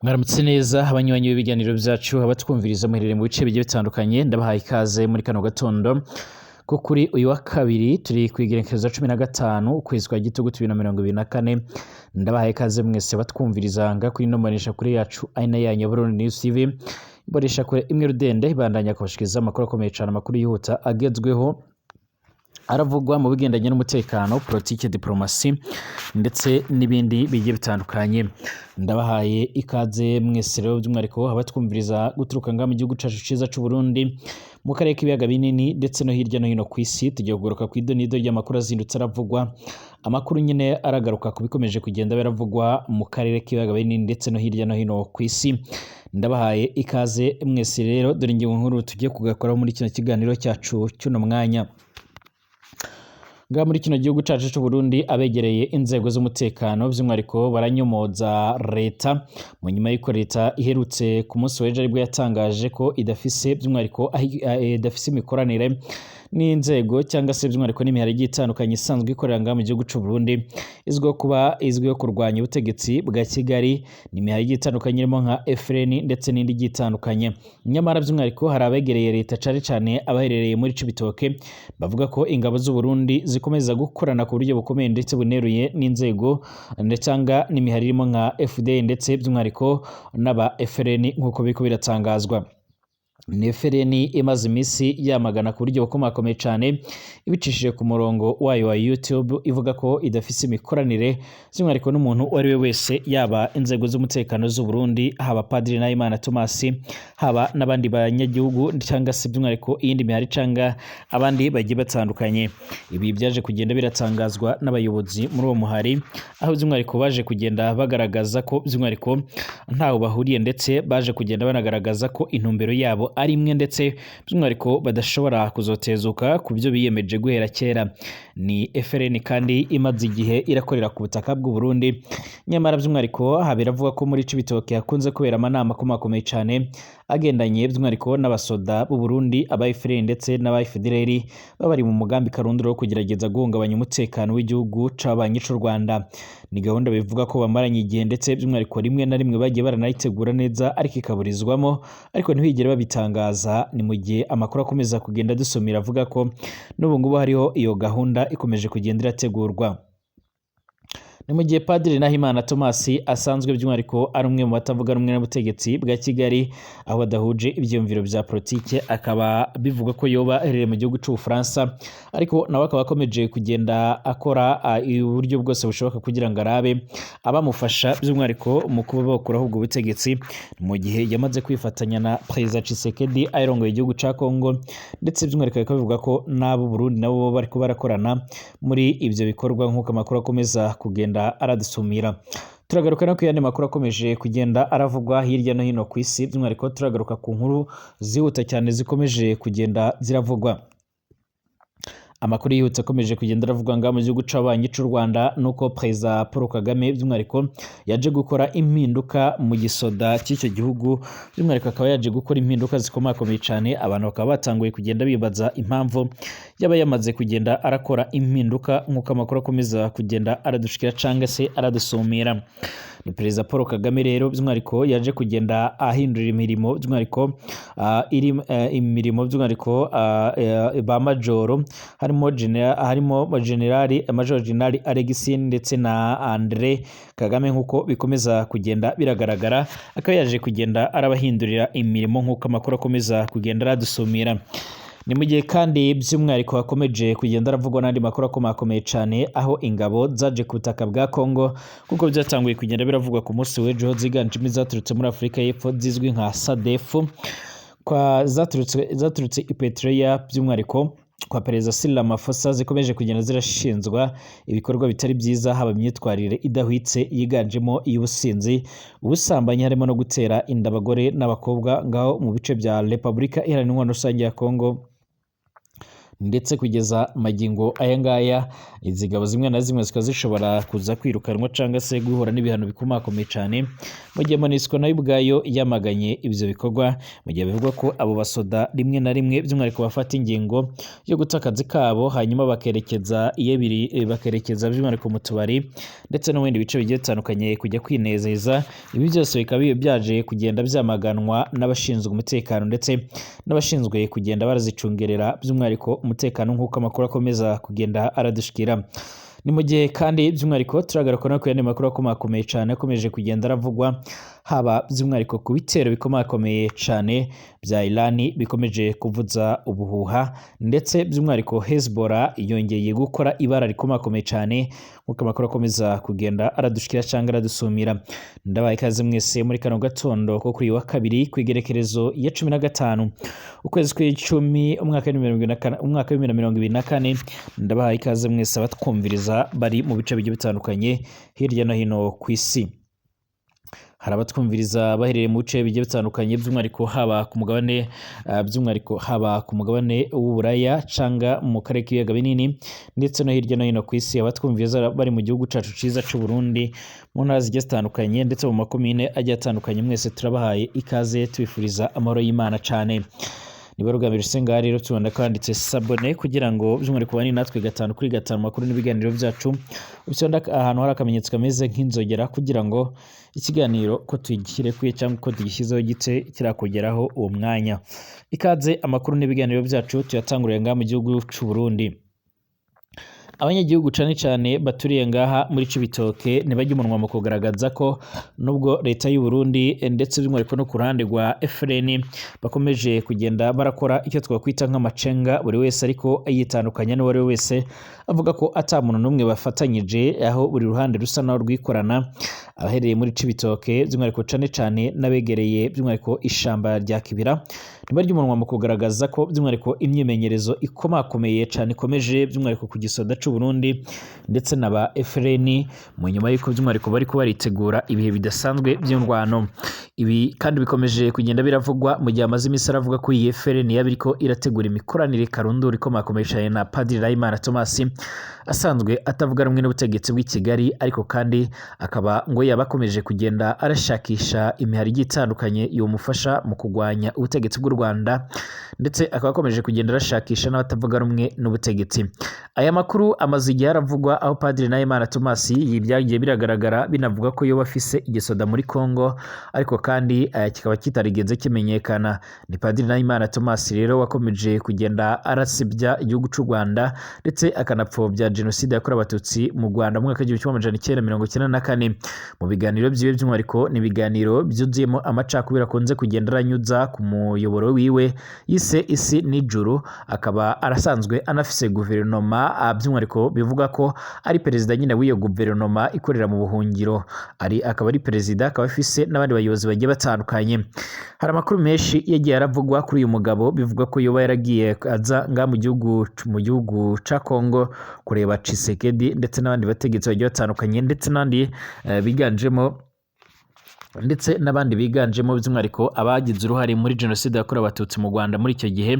Mwaramutse neza abanywanyi b'ibiganiro byacu, abatwumviriza muherereye mu bice bigiye bitandukanye. Ndabahaye ikaze muri kano gatondo ko kuri uyu wa kabiri, turi ku igerekezo 15 ukwezi kwa gitugu 2024. Ndabahaye ikaze mwese batwumviriza nga kuri ino mbonesha kure yacu, ari nayo yanyu Burundi News TV, imbonesha kure imwe rudende ibandanya kubashikiriza amakuru akomeye cyane, amakuru yihuta agezweho aravugwa mu bigendanye n'umutekano, politike, diplomasi ndetse n'ibindi bigiye bitandukanye. Ndabahaye ikaze mwese rero, by'umwihariko abatwumviriza guturuka ngaha mu gihugu cacu ciza c'u Burundi, mu karere k'ibiyaga binini ndetse no hirya no hino ku isi. Tugiye kugaruka ku idonido ry'amakuru azindutse aravugwa, amakuru nyine aragaruka ku bikomeje kugenda biravugwa mu karere k'ibiyaga binini ndetse no hirya no hino ku isi. Ndabahaye ikaze mwese rero. Dore ingingo nkuru tugiye kugakoraho muri kino kiganiro cyacu cy'uno mwanya. Ngaha muri kino gihugu cacu c'u Burundi, abegereye inzego z'umutekano by'umwihariko baranyomoza leta mu nyuma y'uko leta iherutse ku munsi w'ejo aribwo yatangaje ko idafise by'umwihariko idafise imikoranire n'inzego cyangwa se by'umwihariko n'imihari igiye itandukanye isanzwe ikorera ngaha mu gihugu c'u Burundi, izwiho kuba izwiho kurwanya ubutegetsi bwa Kigali. Ni imihari igiye itandukanye irimo nka FRN ndetse n'indi igiye itandukanye. Nyamara by'umwihariko hari abegereye leta, cane cane abaherereye muri Cibitoke, bavuga ko ingabo z'u Burundi zikomeza gukorana ku buryo bukomeye ndetse buneruye n'inzego cyangwa n'imihari irimo nka FDL ndetse by'umwihariko n'aba FRN, nk'uko biriko biratangazwa. Ni FRN imaze iminsi yamagana ku buryo bukomakomeye cyane, ibicishije ku murongo wayo wa YouTube, ivuga ko idafise imikoranire by'umwihariko n'umuntu uwo ari we wese, yaba inzego z'umutekano z'u Burundi, haba Padiri Nahimana Thomas, haba n'abandi banyagihugu cyangwa se by'umwihariko iyindi mihari cyangwa abandi bagiye batandukanye. Ibi byaje kugenda biratangazwa n'abayobozi muri uwo muhari, aho by'umwihariko baje kugenda bagaragaza ko by'umwihariko ntaho bahuriye, ndetse baje kugenda banagaragaza ko intumbero yabo ari imwe, ndetse by'umwihariko badashobora kuzotezuka ku byo biyemeje guhera kera. Ni FRN kandi imaze igihe irakorera ku butaka bw'u Burundi. Nyamara by'umwihariko aha biravuga ko muri Cibitoke hakunze kubera amanama akomakomeye cyane agendanye by'umwihariko n'abasoda b'u Burundi, aba FRN ndetse n'aba FDLR, baba bari mu mugambi karundura wo kugerageza guhungabanya umutekano w'igihugu c'abanyi c'u Rwanda. Ni gahunda bivuga ko bamaranye igihe, ndetse by'umwihariko rimwe na rimwe bagiye baranayitegura neza ariko ikaburizwamo, ariko ntibigere babitangaza. Ni mu gihe amakuru akomeza kugenda dusomera avuga ko n'ubu ngubu hariho iyo gahunda ikomeje kugenda irategurwa. Ni mu gihe Padiri Nahimana Thomas asanzwe by'umwihariko ari umwe mu batavuga rumwe n'ubutegetsi bwa Kigali, aho badahuje ibyiyumviro bya politike, akaba bivugwa ko yoba aherereye mu gihugu c'Ubufaransa, ariko nawe akaba akomeje kugenda akora uburyo bwose bushoboka kugira ngo arabe abamufasha by'umwihariko mu kuba bakuraho ubwo butegetsi, mu gihe yamaze kwifatanya na Perezida Tshisekedi arongoye igihugu ca Congo, ndetse by'umwihariko bikaba bivugwa ko n'abo Burundi nabo bariko barakorana muri ivyo bikorwa, nk'uko amakuru akomeza kugenda aradusumira. Turagaruka no ku yandi makuru akomeje kugenda aravugwa hirya no hino ku isi. By'umwihariko turagaruka ku nkuru zihuta cyane zikomeje kugenda ziravugwa. Amakuru yihutse akomeje kugenda aravugwa ngaha mu gihugu c'abanyi c'u Rwanda nuko Perezida Paul Kagame by'umwihariko yaje gukora impinduka mu gisoda cy'icyo gihugu. By'umwihariko akaba yaje gukora impinduka zikomakomeye cyane, abantu bakaba batanguye kugenda bibaza impamvu yaba yamaze kugenda arakora impinduka, nk'uko amakuru akomeza kugenda aradushikira cyangwa se aradusumira. Ni Perezida Paul Kagame rero by'umwihariko yaje kugenda ahindura imirimo, by'umwihariko iri imirimo by'umwihariko ba majoro, harimo generali Major General Alexis ndetse na Andre Kagame, nk'uko bikomeza kugenda biragaragara, akaba yaje kugenda arabahindurira imirimo, nk'uko amakuru akomeza kugenda aradusumira. Ni mu gihe kandi by'umwihariko hakomeje kugenda haravugwa n'andi makuru akomakomeye cyane, aho ingabo zaje ku butaka bwa Congo, kuko byatanguye kugenda biravugwa ku munsi w'ejo, ziganjemo izaturutse muri Afurika y'Epfo zizwi nka SADF, kwa zaturutse i Pretoria by'umwihariko kwa Perezida Cyril Ramaphosa, zikomeje kugenda zirashinzwa ibikorwa bitari byiza, haba imyitwarire idahwitse yiganjemo iy'ubusinzi, ubusambanyi, harimo no gutera inda abagore n'abakobwa ngaho mu bice bya Repubulika Iharanira Intwaro Rusange ya Congo. Ndetse kugeza magingo aya ngaya, izi ngabo zimwe na zimwe zikaba zishobora kuza kwirukanwa cyangwa se guhura n'ibihano bikomakomeye cyane, mu gihe MONUSCO nayo ubwayo yamaganye ibyo bikorwa, mu gihe bivugwa ko abo basoda rimwe na rimwe by'umwihariko bafata ingingo yo guta akazi kabo, hanyuma bakerekeza iyo biri, bakerekeza by'umwihariko mu tubari ndetse no mu bindi bice bigiye bitandukanye kujya kwinezeza. Ibi byose bikaba byaje kugenda byamaganwa n'abashinzwe umutekano ndetse n'abashinzwe kugenda barazicungerera by'umwihariko umutekano, nk'uko amakuru akomeza kugenda aradushikira. Ni mu gihe kandi by'umwihariko turagaruka no ku yandi makuru akomakomeye cyane akomeje kugenda aravugwa, haba by'umwihariko ku bitero bikomakomeye cyane bya Iran bikomeje kuvuza ubuhuha, ndetse by'umwihariko Hezbollah yongeye gukora ibara rikomakomeye cyane, nk'uko amakuru akomeza kugenda aradushikira cyangwa aradusumira. Ndabaye ikaze mwese muri kano gatondo ko kuri uyu wa kabiri, ku igerekerezo ya 15 ukwezi kw'icumi, umwaka wa 2024. Ndabahaye ikaze mwese abatwumviriza bari mu bice bigiye bitandukanye hirya no hino ku isi. Hari abatwumviriza baherereye mu bice bigiye bitandukanye, by'umwihariko haba ku mugabane w'Uburaya cyangwa mu karere k'ibiyaga binini, ndetse no hirya no hino ku isi. Abatwumviriza bari mu gihugu cyacu cyiza cy'u Burundi, mu ntara zigiye zitandukanye ndetse mu makomine agiye atandukanye, mwese turabahaye ikaze, tubifuriza amahoro y'Imana cyane. Niba rugamije usenga rero, tubona ko handitse s'abonner kugira ngo by'umwihariko ubane natwe gatanu kuri gatanu, makuru n'ibiganiro byacu. Ubyonda ahantu hari akamenyetso kameze nk'inzogera kugira ngo ikiganiro ko tugishyire cyangwa ko tugishyizeho gice kirakugeraho uwo mwanya. Ikaze, amakuru n'ibiganiro byacu tuyatanguriye ngaha mu gihugu cy'u Burundi. Abanyagihugu cane cane baturiye ngaha muri Cibitoke ntibajya umunwa mu kugaragaza ko nubwo leta y'u Burundi ndetse by'umwihariko no ku ruhande rwa FLN bakomeje kugenda barakora icyo twakwita nk'amacenga, buri wese ariko yitandukanya n'uwo ari we wese, avuga ko ata muntu n'umwe bafatanyije, aho buri ruhande rusa naho rwikorana. Abahereye muri Cibitoke by'umwihariko cane cane n'abegereye by'umwihariko ishamba rya Kibira ntibarya umunwa mu kugaragaza ko by'umwihariko imyimenyerezo ikomakomeye cane ikomeje by'umwihariko ku gisoda c'u Burundi ndetse na ba FLN, mu nyuma y'uko by'umwihariko bariko baritegura ibihe bidasanzwe by'indwano. Ibi kandi bikomeje kugenda biravugwa mu gihe amaze iminsi aravuga ko iyi FLN yaba iriko irategura imikoranire karundura ikomakomeye cane na Padiri Nahimana Thomas, asanzwe atavuga rumwe n'ubutegetsi bw'i Kigali, ariko kandi akaba ngo yaba akomeje kugenda arashakisha imihari igiye itandukanye yomufasha mu kurwanya ubutegetsi bw'u Rwanda, ndetse akaba akomeje kugenda arashakisha n'abatavuga rumwe n'ubutegetsi. Aya makuru amaze igihe aravugwa, aho Padiri Nahimana Thomas byagiye biragaragara binavuga ko yoba afise igisoda muri Congo, ariko kandi kikaba kitarigeze kimenyekana. Ni Padiri Nahimana Thomas rero wakomeje kugenda arasebya igihugu cy'u Rwanda ndetse akanapfobya jenoside yakorewe Abatutsi mu Rwanda mu mwaka wa 1994. Mu biganiro byiwe by'umwihariko ni ibiganiro byuzuyemo amacakubiri akunze kugenda aranyuza ku muyoboro wiwe yise Isi n'Ijuru, akaba arasanzwe anafise guverinoma, by'umwihariko bivuga ko ari perezida nyine w'iyo guverinoma ikorera mu buhungiro, ari akaba ari perezida, akaba afise n'abandi bayobozi bagiye batandukanye. Hari amakuru menshi yagiye aravugwa kuri uyu mugabo, bivuga ko yoba yaragiye aza ngaha mu gihugu ca Congo kureba Tshisekedi ndetse n'abandi bategetsi bagiye batandukanye, ndetse n'abandi biganjemo by'umwihariko abagize uruhare muri jenoside yakorewe Abatutsi mu Rwanda muri icyo gihe.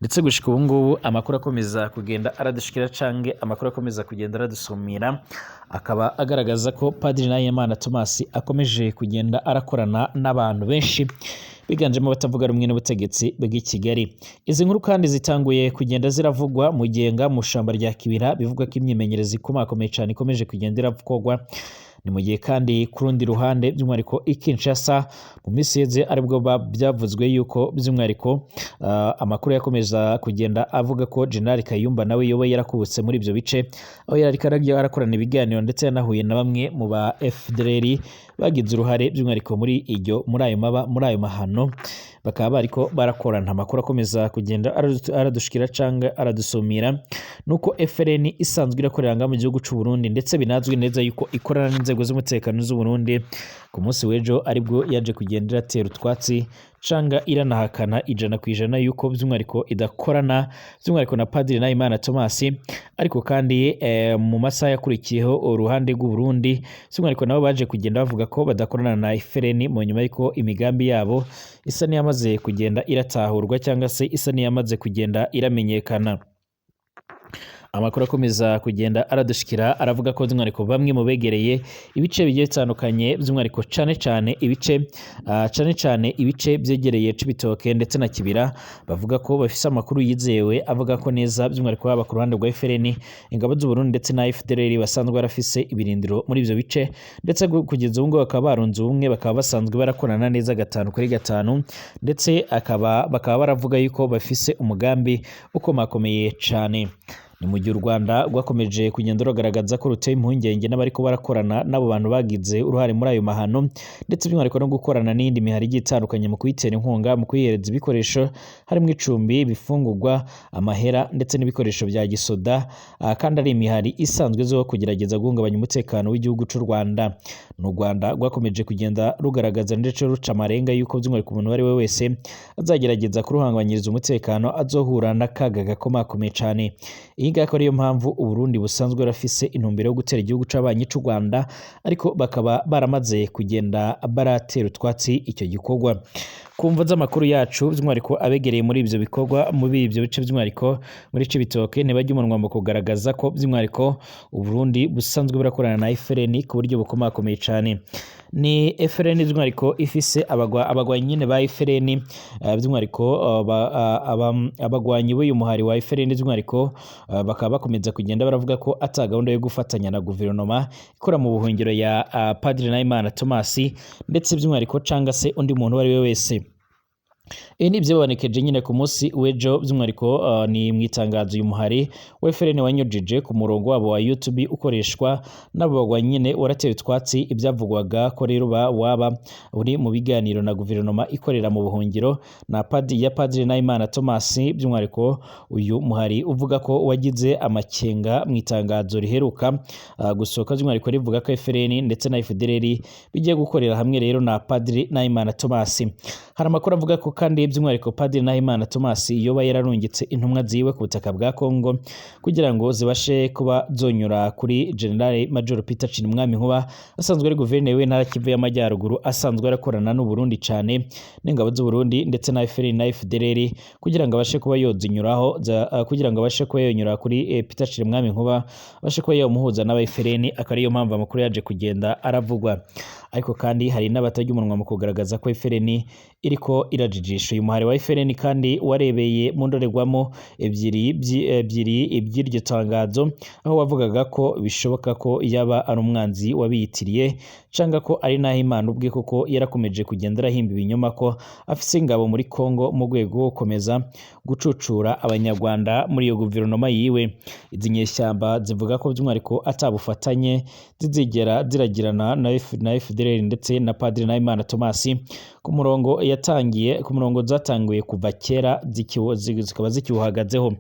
Ndetse gushika ubu ngubu amakuru akomeza kugenda aradushikira cange amakuru akomeza kugenda aradusumira akaba agaragaza ko Padiri Nahimana Thomas akomeje kugenda arakorana n'abantu benshi biganjemo abatavuga rumwe n'ubutegetsi bw'i Kigali. Izi nkuru kandi zitanguye kugenda ziravugwa mu gihe nga mu shamba rya Kibira bivugwa ko imyimenyerezo ikomakomeye cyane ikomeje kugenda irakorwa. Ni mu gihe kandi ku rundi ruhande by'umwihariko i Kinshasa mu minsi iheze aribwo byavuzwe yuko by'umwihariko amakuru yakomeza kugenda avuga ko General Kayumba nawe yoba yarakubutse muri ibyo bice, aho yari ariko arakorana ibiganiro ndetse yanahuye na bamwe mu ba FDLR bagize uruhare by'umwihariko muri iryo muri ayo maba muri ayo mahano, bakaba bariko barakorana. Amakuru akomeza kugenda aradushikira canga aradusumira nuko FLN isanzwe irakorera ngaha mu gihugu c'u Burundi, ndetse binazwi neza yuko ikorana n'inzego z'umutekano z'u Burundi, ku munsi w'ejo aribwo yaje kugenda iratera utwatsi canga iranahakana 100% yuko by'umwihariko idakorana by'umwihariko na Padiri Nahimana Thomas. Ariko kandi mu masaha yakurikiyeho uruhande rw'u Burundi by'umwihariko nabo baje kugenda bavuga ko badakorana na FLN, mu nyuma y'uko imigambi yabo isa n'iyamaze kugenda iratahurwa cyangwa se isa n'iyamaze kugenda iramenyekana. Amakuru akomeza kugenda aradushikira aravuga ko by'umwihariko bamwe mu begereye ibice bigiye bitandukanye, by'umwihariko cane cane ibice cane cane ibice byegereye Cibitoke ndetse na Kibira, bavuga ko bafise amakuru yizewe avuga ko neza by'umwihariko haba ku ruhande rwa FRN, ingabo z'u Burundi ndetse na FDLR basanzwe barafise ibirindiro muri ivyo bice, ndetse kugeza ubu ngubu bakaba barunze ubumwe, bakaba basanzwe barakorana neza gatanu kuri gatanu, ndetse bakaba baravuga yuko bafise umugambi ukomakomeye cane. Ni mu gihe u Rwanda rwakomeje kugenda rugaragaza ko ruteye impungenge n'abariko barakorana n'abo bantu bagize uruhare muri ayo mahano, ndetse by'umwihariko no gukorana n'iyindi mihari igiye itandukanye mu kuyitera inkunga, mu kuyihereza ibikoresho harimo icumbi, ibifungurwa, amahera ndetse n'ibikoresho bya gisoda, kandi ari imihari isanzwe izwiho kugerageza guhungabanya umutekano w'igihugu c'u Rwanda. Ni u Rwanda rwakomeje kugenda rugaragaza ndetse ruca amarenga y'uko by'umwihariko umuntu uwo ari we wese azagerageza kuruhungabanyiriza umutekano azohura n'akaga gakomakomeye cane. Iyi ngiyi akaba ariyo mpamvu Uburundi busanzwe burafise intumbero yo gutera igihugu c'abanyi c'u Rwanda, ariko bakaba baramaze kugenda baratera utwatsi icyo gikorwa. Ku mvo z'amakuru yacu, by'umwihariko abegereye muri ivyo bikorwa, muri ivyo bice by'umwihariko muri Cibitoke, ntibajya umunwa mu kugaragaza ko by'umwihariko Uburundi busanzwe burakorana na FRN ku buryo bukomakomeye cane. Ni FRN by'umwihariko ifise abagwanyi nyene ba FRN, by'umwihariko abagwanyi b'uyu muhari wa FRN by'umwihariko, bakaba bakomeza kugenda baravuga ko ata gahunda yo gufatanya na guverinoma ikora mu buhungiro ya Padiri Nahimana Thomas, ndetse by'umwihariko canga se undi muntu uwo ari we wese. Ibi ni ivyabonekeje nyine ku munsi w'ejo, by'umwihariko ni mu itangazo uyu muhari wa FRN wanyujije ku murongo wabo wa YouTube ukoreshwa n'abo bagwanyi nyene, warateye utwatsi ivyavugwaga ko rero waba uri mu biganiro na guverinoma ikorera mu buhungiro na ya Padiri Nahimana Thomas. By'umwihariko uyu muhari uvuga ko wagize amakenga mu itangazo riheruka gusohoka, by'umwihariko rivuga ko FRN ndetse na FDLR bigiye gukorera hamwe rero na Padiri Nahimana Thomas. Hari amakuru avuga ko kandi by'umwihariko Padiri Nahimana Thomas yoba yararungitse intumwa ziwe ku butaka bwa Kongo kugira ngo zibashe kuba zonyura kuri General Major Peter Cirimwami Nkuba, asanzwe ari guverineri w'intara Kivu y'Amajyaruguru, asanzwe arakorana n'u Burundi cane n'ingabo z'u Burundi ndetse na FRN na FDLR, kugira ngo abashe kuba yozinyuraho, kugira ngo abashe kuba yonyura kuri Peter Cirimwami Nkuba, abashe kuba yomuhuza n'aba FRN. Akaba ariyo mpamvu amakuru yaje kugenda aravugwa. Ariko kandi hari n'abatarya umunwa mu kugaragaza ko FRN iriko irajijisha. Uyu muhari wa FRN kandi warebeye mu ndorerwamo ebyiri iby'iryo tangazo, aho wavugaga ko bishoboka ko yaba ari umwanzi wabiyitiriye canga ko ari Nahimana ubwe, kuko yarakomeje kugenda arahimba ibinyoma ko afise ingabo muri Kongo mu rwego rwo gukomeza gucucura abanyarwanda muri iyo guverinoma yiwe. Izi nyeshyamba zivuga ko by'umwihariko atabufatanye zizigera ziragirana na FDLR ndetse na Padiri Nahimana Thomas ku murongo yatangiye, ku murongo zatanguye kuva kera, zikaba zikiwuhagazeho.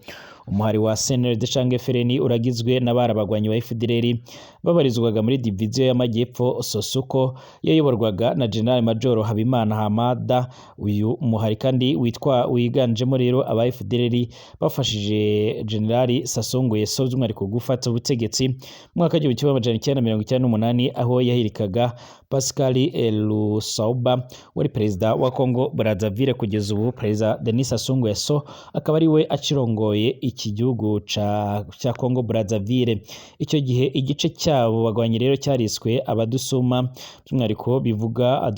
Umuhari wa CNLD canke FRN uragizwe n'abari abagwanyi ba FDLR babarizwaga muri diviziyo y'Amajyepfo Sosuko yayoborwaga na General Major Habimana Hamada. Uyu muhari kandi witwa wiganjemo rero aba FDLR bafashije General Sassou Nguesso by'umwihariko gufata ubutegetsi mu mwaka w'igihumbi kimwe amajana icyenda mirongo icyenda n'umunani, aho yahirikaga Pascal Lissouba wari perezida wa Congo Brazzaville. Kugeza ubu Perezida Denis Sassou Nguesso akaba ari we acirongoye iki gihugu ca Congo Brazzaville. Icyo gihe igice cyabo bagwanyi rero cyariswe abadusuma, by'umwihariko bivuga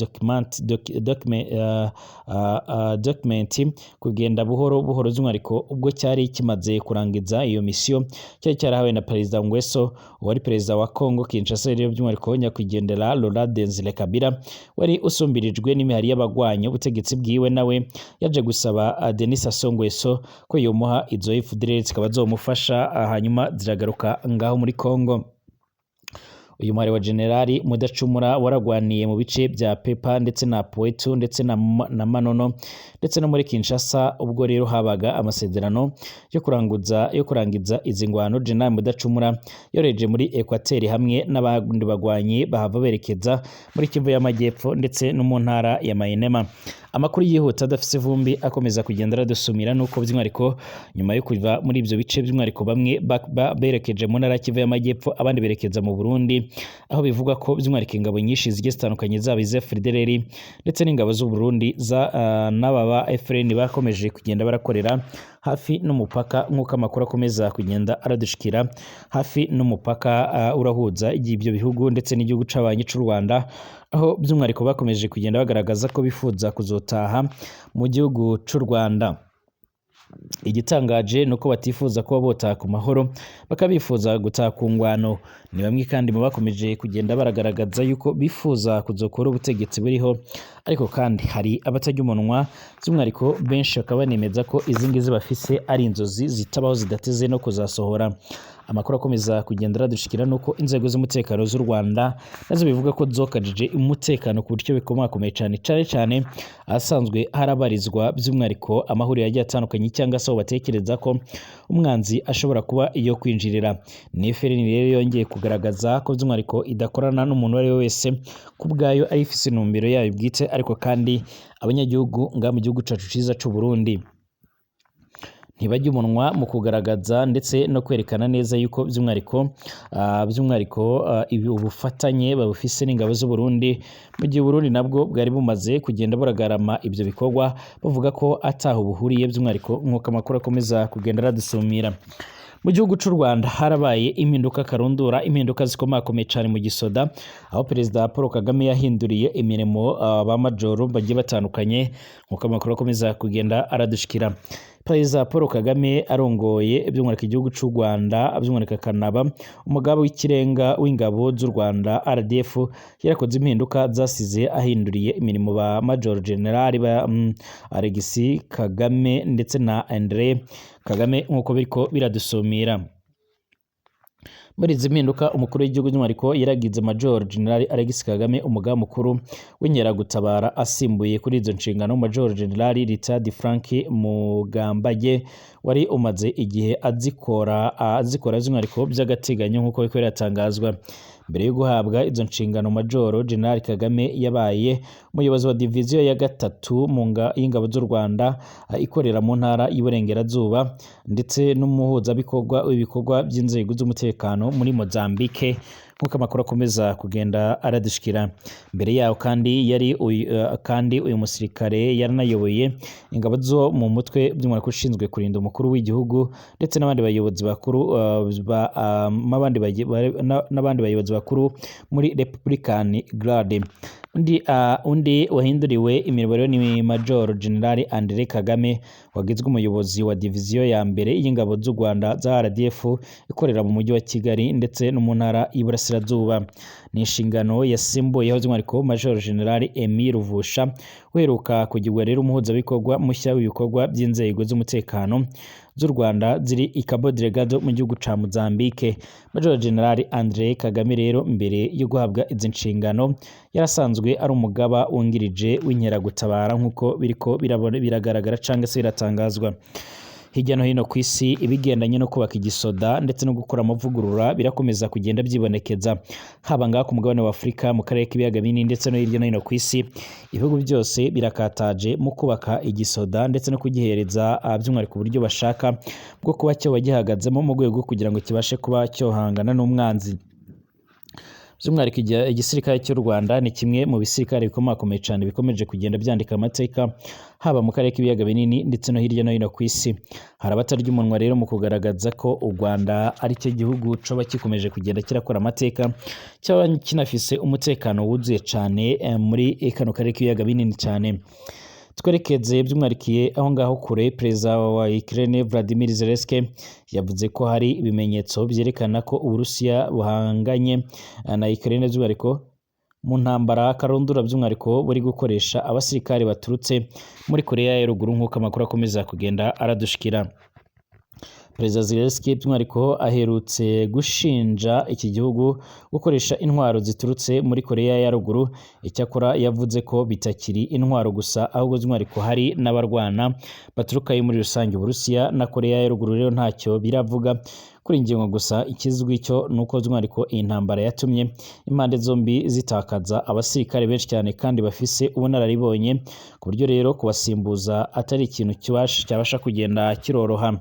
document kugenda buhoro buhoro, by'umwihariko ubwo cyari kimaze kurangiza iyo misiyo cyari cyarahawe na Perezida Nguesso wari perezida wa Congo Kinshasa. Rero by'umwihariko nyakwigendera Laurent Desire Kabila wari usumbirijwe n'imihari y'abagwanya ubutegetsi bwiwe, nawe yaje gusaba Denis Sassou Nguesso ko yomuha izo FDLR zikaba zomufasha, hanyuma ziragaruka ngaho muri Congo. Uyu muhari wa Generali Mudacumura waragwaniye mu bice bya Pepa ndetse na Poetu ndetse na Manono ndetse no muri Kinshasa. Ubwo rero habaga amasezerano yo kurangiza izi ngwano, Generali Mudacumura yoreje muri Equateur hamwe n'abandi bagwanyi bahava berekeza muri Kivu y'Amajyepfo ndetse no mu ntara ya Mainema. Amakuru yihuta adafise ivumbi akomeza kugenda aradusumira nuko by'umwihariko nyuma yo kuva muri ibyo bice, by'umwihariko bamwe berekeje mu ntara ya Kivu y'Amajyepfo, abandi berekeza mu Burundi, aho bivugwa ko by'umwihariko ingabo nyinshi zigiye zitandukanye zaba iza FDLR ndetse n'ingabo z'u Burundi za n'aba ba FRN bakomeje kugenda barakorera hafi n'umupaka, nk'uko amakuru akomeza kugenda aradushikira hafi n'umupaka urahuza ibyo bihugu ndetse n'igihugu c'abanyi c'u Rwanda, aho by'umwihariko bakomeje kugenda bagaragaza ko bifuza kuzotaha mu gihugu c'u Rwanda. Igitangaje ni uko batifuza kuba botaha ku mahoro, bakabifuza gutaha ku ngwano. Ni bamwe kandi mu bakomeje kugenda baragaragaza yuko bifuza kuzokora ubutegetsi buriho, ariko kandi hari abatarya umunwa, by'umwihariko benshi bakaba banemeza ko izi ngizi bafise ari inzozi zitabaho, zidateze no kuzasohora. Amakuru akomeza kugenda aradushikira nuko inzego z'umutekano z'u Rwanda nazo bivuga ko zokajije umutekano ku buryo bikomakomeye cyane, cyane cyane ahasanzwe harabarizwa by'umwihariko amahuriro yagiye atandukanye cyangwa se aho batekereza ko umwanzi ashobora kuba iyo kwinjirira. Ni FRN rero yongeye kugaragaza ko by'umwihariko idakorana n'umuntu uwo ari we wese, ku bwayo ari ifise intumbero yayo bwite, ariko kandi abanyagihugu ngaha mu gihugu cacu ciza c'u Burundi ntibajya umunwa mu kugaragaza ndetse no kwerekana neza yuko by'umwihariko ibi ubufatanye babufise n'ingabo z'u Burundi, mu gihe Burundi nabwo bwari bumaze kugenda buragarama ibyo bikorwa bavuga ko ataho buhuriye, by'umwihariko nk'uko amakuru akomeza kugenda aradusumira. Mu gihugu c'u Rwanda harabaye impinduka karundura, impinduka zikomakomeye cyane mu gisoda, aho Perezida Paul Kagame yahinduriye imirimo ba majoro bagiye batandukanye, nk'uko amakuru akomeza kugenda aradushikira. Perezida Paul Kagame arongoye by'umwihariko igihugu c'u Rwanda, by'umwihariko akanaba umugaba w'ikirenga w'ingabo z'u Rwanda RDF, yarakoze impinduka zasize ahinduriye imirimo ba Major General ba Alexis Kagame ndetse na Andre Kagame, nk'uko biriko biradusumira. Muri izi mpinduka, umukuru w'igihugu by'umwihariko yaragize Major General Alexis Kagame umugaba mukuru w'inkeragutabara, asimbuye kuri izo nshingano Major General Richard Frank Mugambage wari umaze igihe azikora by'umwihariko by'agateganyo, nk'uko biriko biratangazwa. Mbere yo guhabwa izo nshingano, Major General Kagame yabaye umuyobozi wa diviziyo ya gatatu y'ingabo z'u Rwanda ikorera mu ntara y'Iburengerazuba, ndetse n'umuhuzabikorwa w'ibikorwa by'inzego z'umutekano muri Mozambique, nk'uko amakuru akomeza kugenda aradushikira. Mbere yaho kandi yari kandi uyu musirikare yaranayoboye ingabo zo mu mutwe by'umwihariko ushinzwe kurinda umukuru w'igihugu ndetse n'abandi bayobozi bakuru n'abandi bayobozi bakuru muri Republican Guard. Undi wahinduriwe imirimo rero ni Major General Andre Kagame wagizwe umuyobozi wa diviziyo ya mbere y'ingabo z'u Rwanda za RDF ikorera mu mujyi wa Kigali ndetse no mu ntara y'Iburasirazuba. Ni inshingano yasimbuyeho by'umwihariko Major General Emile Ruvusha uheruka kugirwa rero umuhuzabikorwa mushya w'ibikorwa by'inzego z'umutekano z'u Rwanda ziri i Cabo Delgado mu gihugu ca Mozambique. Major General Andre Kagame rero mbere yo guhabwa izi nshingano yarasanzwe ari umugaba wungirije w'inkeragutabara, nk'uko biriko biragaragara cyangwa se biratangazwa hirya no hino ku isi. Ibigendanye no kubaka igisoda ndetse no gukora amavugurura birakomeza kugenda byibonekeza, haba ngaha ku mugabane wa Afurika, mu karere k'ibiyaga binini ndetse no hirya no hino ku isi. Ibihugu byose birakataje mu kubaka igisoda ndetse no kugihereza by'umwihariko uburyo bashaka bwo kuba cyoba gihagazemo mu rwego kugira ngo kibashe kuba cyohangana n'umwanzi. By'umwihariko igisirikare cy'u Rwanda ni kimwe mu bisirikare bikomakomeye cyane bikomeje kugenda byandika amateka, haba mu karere k'ibiyaga binini ndetse no hirya no hino ku isi. Hari abatarya umunwa rero mu kugaragaza ko u Rwanda ari cyo gihugu coba gikomeje kugenda kirakora amateka, cyaba kinafise umutekano wuzuye cyane muri kano karere k'ibiyaga binini cyane. Twerekeze by'umwihariko aho ngaho kure, Perezida wa Ukraine Vladimir Zelensky yavuze ko hari ibimenyetso byerekana ko Uburusiya buhanganye na Ukraine by'umwihariko mu ntambara karundura, by'umwihariko buri gukoresha abasirikare baturutse muri Korea ya ruguru, nk'uko amakuru akomeza kugenda aradushikira. Perezida Zelensky by'umwihariko aherutse gushinja iki gihugu gukoresha intwaro ziturutse muri Korea ya ruguru. Icyakora yavuze ko bitakiri intwaro gusa, ahubwo by'umwihariko hari n'abarwana baturukayo. Muri rusange Uburusiya na Korea ya ruguru rero ntacyo biravuga kuri iyi ngingo, gusa ikizwi cyo ni uko by'umwihariko iyi ntambara yatumye impande zombi zitakaza abasirikare benshi cyane kandi bafise ubunararibonye, ku buryo rero kubasimbuza atari ikintu cyabasha kugenda kiroroha.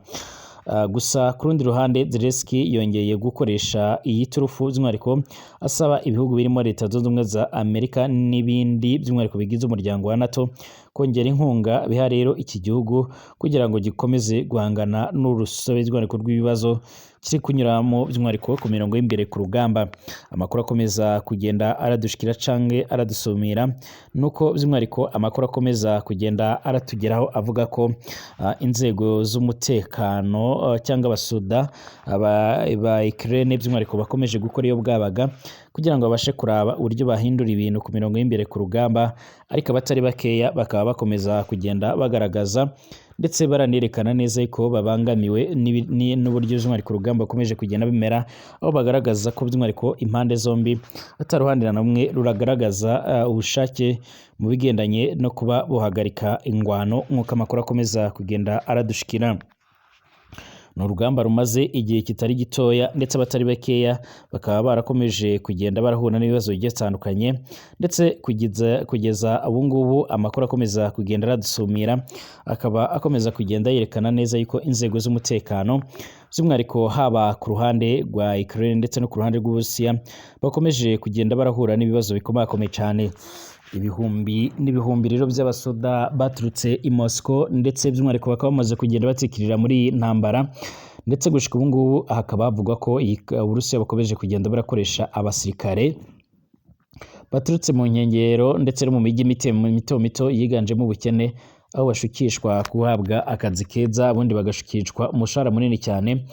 Gusa ku rundi ruhande Zelensky yongeye gukoresha iyi turufu, by'umwihariko asaba ibihugu birimo Leta Zunze Ubumwe za Amerika n'ibindi by'umwihariko bigize umuryango wa NATO kongera inkunga biha rero iki gihugu kugira ngo gikomeze guhangana n'urusobe by'umwihariko rw'ibibazo kiri kunyuramo, by'umwihariko ku mirongo y'imbere ku rugamba. Amakuru akomeza kugenda aradushikira canke aradusumira nuko by'umwihariko amakuru akomeza kugenda aratugeraho avuga ko inzego z'umutekano cyangwa abasuda ba Ukraine by'umwihariko bakomeje gukora iyo bwabaga kugira ngo babashe kuraba uburyo bahindura ibintu ku mirongo y'imbere ku rugamba, ariko abatari bakeya bakaba bakomeza kugenda bagaragaza ndetse baranerekana neza ko babangamiwe n'uburyo by'umwihariko urugamba bakomeje kugenda bimera, aho bagaragaza ko by'umwihariko impande zombi ataruhande na rumwe ruragaragaza ubushake mu bigendanye no kuba buhagarika ingwano, nk'uko amakuru akomeza kugenda aradushikira. Ni urugamba rumaze igihe kitari gitoya, ndetse abatari bakeya bakaba barakomeje kugenda barahura n'ibibazo bigiye bitandukanye, ndetse kugeza ubu ngubu amakuru akomeza kugenda aradusumira akaba akomeza kugenda yerekana neza yuko inzego z'umutekano by'umwihariko haba ku ruhande rwa Ukraine ndetse no ku ruhande rw'Uburusiya bakomeje kugenda barahura n'ibibazo bikomakomeye cyane. Ibihumbi n'ibihumbi rero by'abasoda baturutse i Moscow, ndetse by'umwihariko bakaba bamaze kugenda batsikirira muri iyi ntambara, ndetse gushika ubu ngubu hakaba havugwa ko Uburusiya bukomeje kugenda burakoresha abasirikare baturutse mu nkengero ndetse no mu mijyi mito mito yiganjemo ubukene, aho bashukishwa guhabwa akazi keza, ubundi bagashukishwa umushahara munini cyane,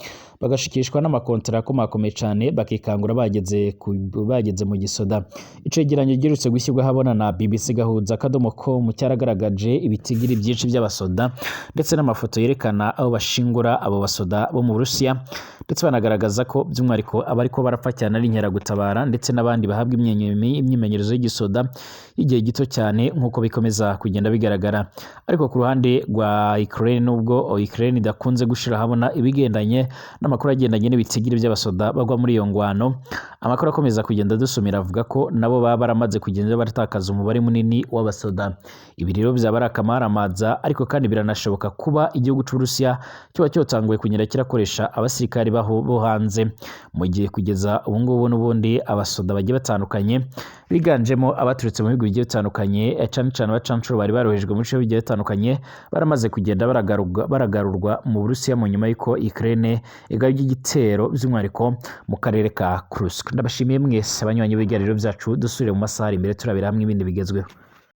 bagashukishwa n'amakontara akomakomeye cyane, bakikangura bageze mu gisoda. Icegeranyo giherutse gushyirwa ahabona na BBC gahuza akadomo com cyaragaragaje ibitigiri byinshi by'abasoda ndetse n'amafoto yerekana aho bashingura abo basoda bo mu Burusiya, ndetse banagaragaza ko by'umwihariko abariko barapfa cyane ari inkeragutabara ndetse n'abandi bahabwa imyimenyerezo y'igisoda y'igihe gito cyane, nk'uko bikomeza kugenda bigaragara. Ariko ku ruhande rwa Ukraine, nubwo Ukraine idakunze gushira ahabona ibigendanye n'amakuru agendanye n'ibitigiri by'abasoda bagwa muri iyo ngwano, amakuru akomeza kugenda dusumira avuga ko nabo baba baramaze kugenda baratakaza umubare munini w'abasoda. Ibi rero byaba ari akamaramaza, ariko kandi biranashoboka kuba igihugu c'Uburusiya kiba cyotanguye kugenda kirakoresha abasirikari bo hanze, mu gihe kugeza ubu ngubu n'ubundi abasoda bagiye batandukanye biganjemo abaturutse mu bihugu bigiye bitandukanye, cane cane abacancuro bari barohejwe mu bice bigiye bitandukanye, baramaze kugenda baragarurwa mu Burusiya mu nyuma y'uko Ukraine igabye igitero by'umwihariko mu karere ka Kursk. Ndabashimiye mwese abanywanyi b'ibiganiro byacu, dusubire mu masaha ari imbere turabira hamwe ibindi bigezweho.